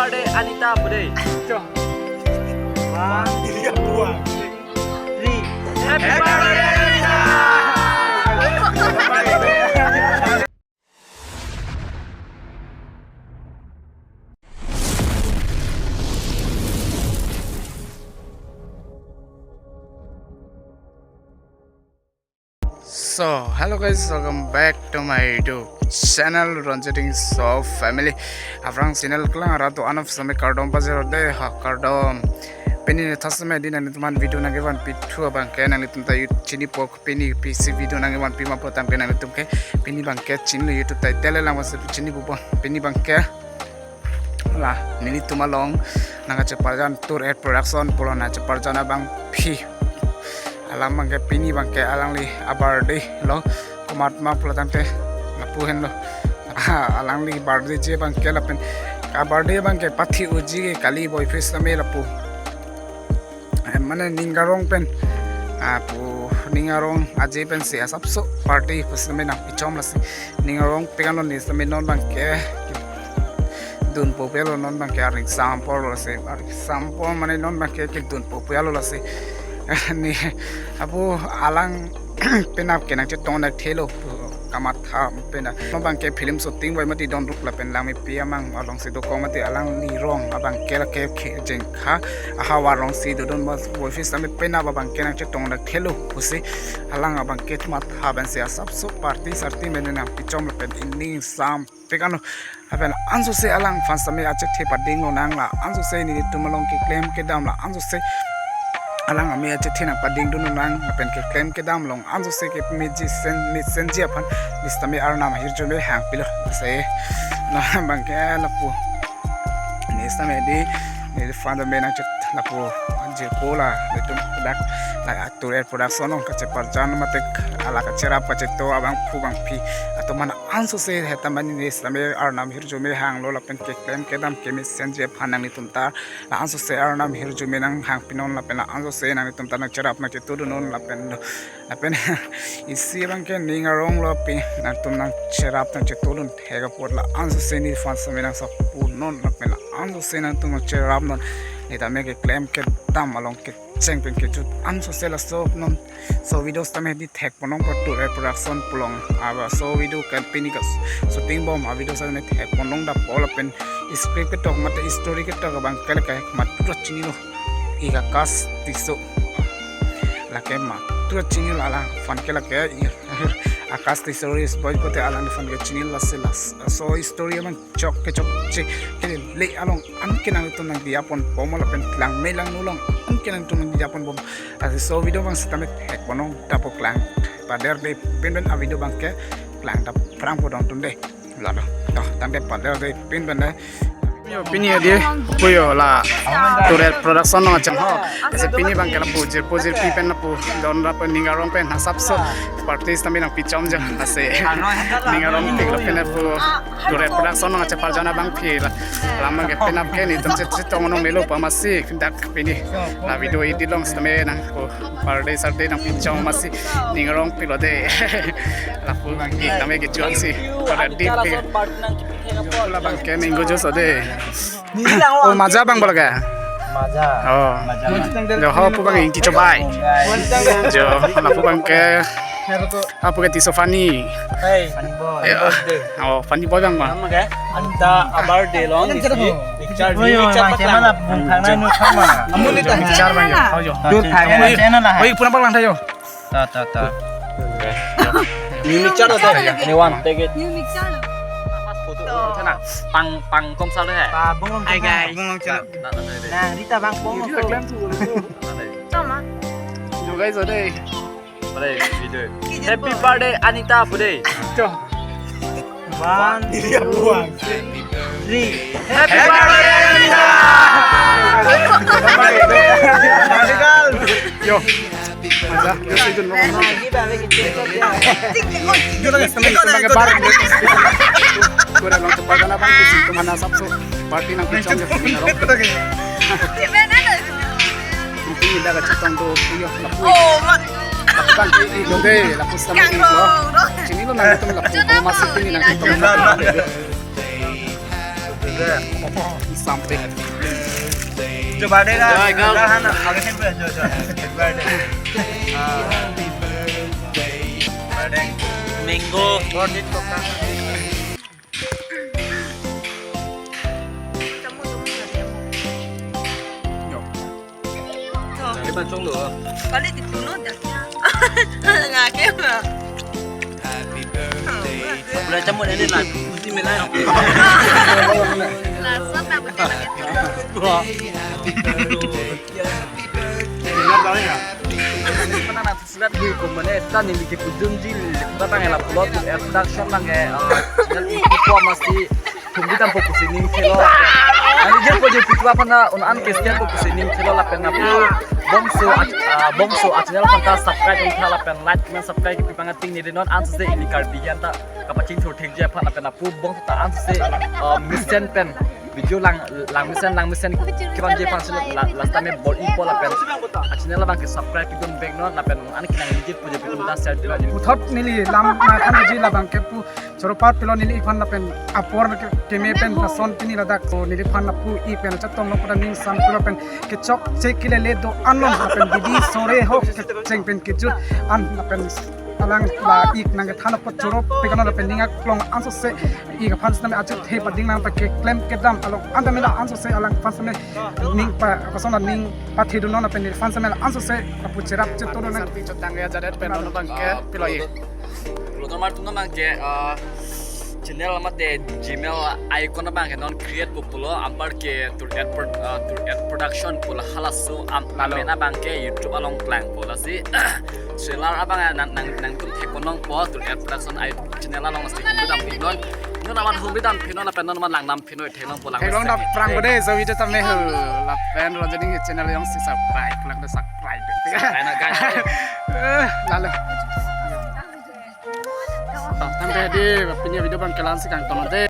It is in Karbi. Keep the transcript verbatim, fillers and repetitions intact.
Birthday Anita Bude. One, two, three. Happy birthday, Anita! So, hello guys, welcome back to my YouTube channel, Ranjit Ingso Family. Aphrang channel kelang arat do-an aphan sitame kardom pajirde ha, kardom. Pini ne thasitame dei nanglitum aphan video nangkevanpi thu abangke nanglitum ta chinipo, pini pisi video nangkevanpi ma pulote nanglitum ke pini abangke chinilo, YouTube title lang masi chinipo, pini abangke la nelitum along nangkacheparjan Tour Aid Production pulo nangcheparjan abangpi. Alang abangke pini abangke alangli a-birthday lo, komat ma pulo tangte lapu henlo. Alangli birthday ji abangke lapen a-birthday abangke pathi uji ke kali boy face tame lapu. Eh, mane ning arong pen, ah, pu ning arong aje pensi asapso party pusitame nangpichom lasi. Ning arong pen along ne sitame non abangke dunpo pu alo, non abangke aringsam apor lo lasi. Aringsam apor mane non abangke kedunpo pu alo lasi. Ne apu alang penap ke nangchetong nangthelo kamatha penap. Non abangke film shooting bai mati don ruk lapen langmepi amang alongsi dokok mati alangli rong abangke lake ke jengkha ahavar alongsi dodun bas boy face tame penap abangke nangchetong nangthelo pusi alang abangke matha pensi asapso party sarti mene nangpichom lapen ining sam pekano. Lapen ansose alang aphan sitame achethe pading lonang, la ansose nelitum along keklem kedam, la ansose alang ame achethe nangpading dun lonang, lapen keklem kedam along ansose ke meji sen, mesenji aphan ne sitame Arnam ahirjume hangpilo. Lasi non abangke lapu ne sitame dei neliphan tame nangchet lapu jirpo la nelitum dak la Tour Aid Production along kacheparjan mate ala kacherap kacheto abangphu abangpi atum aphan ansose hetama ne sitame Arnam ahirjume hanglo lapen keklem kedam kemesenji aphan nanglitum ta la ansose Arnam ahirjume nanghangpinon lapen la ansose nanglitum ta nangcherap nangchetodunnon lapen lapen isi abangke ning arong lo pi nangtum nangcherap nangchetodun thek apot la ansose neliphan sitame nangsapunon lapen la ansose nangtum nangcherapnon. Ne tame keklem kedam along kecheng pen kejut ansose laso non. So video sitame dei thekponlong pa Tour Aid Production pulo. Aba so video kan pini ka shooting bom a-video sitame thekponlong, dapo lapen script ketok mate story ketok abangke lake matha chinilo. Ika Akash Tisso. Lake matha chinilo alangphan ke lake i Akash Tisso is boy kote alangphan ke chinilo lasi las. So story abang chok ke chokche ke le along anke nangtum nangdiya ponbom lapen langme langno along anke nangtum nangdiya ponbom. Lasi so video abang sitame thekponlong, dapo klang pader dei pinpen a-video abangke klang dap phrang podong tum dei. Lalo. Toh, tangte pader dei pinpen dei. Yo, pini ya dei, puyo la Tour Aid Production along acham ho. Lasi pini abangke lapu jirpo jirpi pen lapu don lapu ning arong pen asapso party sitame nangpichom jo. Lasi ning arongpik lapen lapu Tour Aid Production along kacheparjan abangpi la. Alang abangke penap ke nelitum chetong nangmelo pa masi dak pini la video edit along sitame nangpu birthday sarti nangpichom masi ning arongpiklo dei. Lapu sitame kejuan si pada dip ke. Labangke mango juice dei. Oh, maja abang bolaga. Maja. Oh. Maja. Jo ho pu abang ingki chobai. Jo lapu abangke. Apu ke Tisso funny. Hey. Funny boy. Ya. Oh, funny boy abang ma. Nama ke? Anita a-birthday along. Picture, picture abang. Amun ni ta picture abang jo. Oh, jo. Oi, pura abang lang tha jo. Ta, ta, ta. New mixture ta. New mixture. Pang, pang kong sal hai. Pa, bong long. Hi, guys. Bong long channel. Nah, Rita bang bong long. Sama. Yo guys, ade. Happy birthday Anita Bude. One, two, three. Happy birthday Anita. Yo. Maja, yo, si dun. Tour Aid along kacheparjan abangpi si tum aphan asapso party nangpichom jo. Mungkin dak kachetong do puyo lapu. Oh, ma. Lapu abangke i lo dei, lapu sitame i lo. Chinilo nangtum lapu ko masi pini nangtum. Something. जो बर्थडे का Enjoy करो। गाना आगे से पे जो जो। Birthday. Birthday. Mango। बहुत दिन तो का। Ini pancong lo. Balik di puno dah. Nggak kayak. Boleh campur ini lah. Mesti melai. Rasa tak betul. Wah. Mana nanti surat di komponen stan ini ke kujun jil. Datang ya lah pulo tu air production lang ya. Channel ini kok masih Thumbi dampo pusi ning thelo. Ani je po je pitwa pana un an ke setian po pusi ning thelo lapen lapu bongso a, ah, bongso a channel aphan ta subscribe un tha lapen like comment subscribe kipi panga ting ni non ansose ili Karbi an ta kapachingthur thekji aphan lapen lapu bongso ta ansose, ah, mesen pen video lang lang mesen lang mesen kiran je aphan si la, last time bor-ipo lapen a channel abang ke subscribe pidun bek non lapen un an kilang je po je pitwa ta share pidun. Puthot neli lam na than ji labang ke pu Choro par pilo neliphan lapen apor ke keme pen lason pini ladak. So neliphan lapu-i pen chatong lo pada ning san pilo pen kechok che kelele do anon lapen bidi sore ho kecheng pen kejut an lapen alang la ik nang kethan apot choro pe kono lapen ning aklong ansose ik aphan sitame achut he pading nang pa keklem kedam along anta mela ansose alang aphan sitame ning pa koson ning pathe do non lapen neliphan sitame ansose apu cherap chetoro nang. Sarti chotang ya jadet pen non abang ke pilo ye. Lo tomar tum abang ke, ah, channel mate Gmail icon abang ke non create po pulo, anpar ke tur ad pro-, ah, tur ad production pulo halaso am-, Lalo. Amen abang ke YouTube along klangpo lasi. Trailer abang nang nang nangtum thek ponong po tur ad production ai channel along lasi humri dam pinon. Non amat humri dam pinon lapen non amat lang dam pinoi theklong po lang. Theklong dam prang bode so video tame ho lapen Ranjani channel jongsi subscribe lang de subscribe. Subscribe na guys. Eh, lalo. Tangte di pini video abang ke la-ansi kangton de.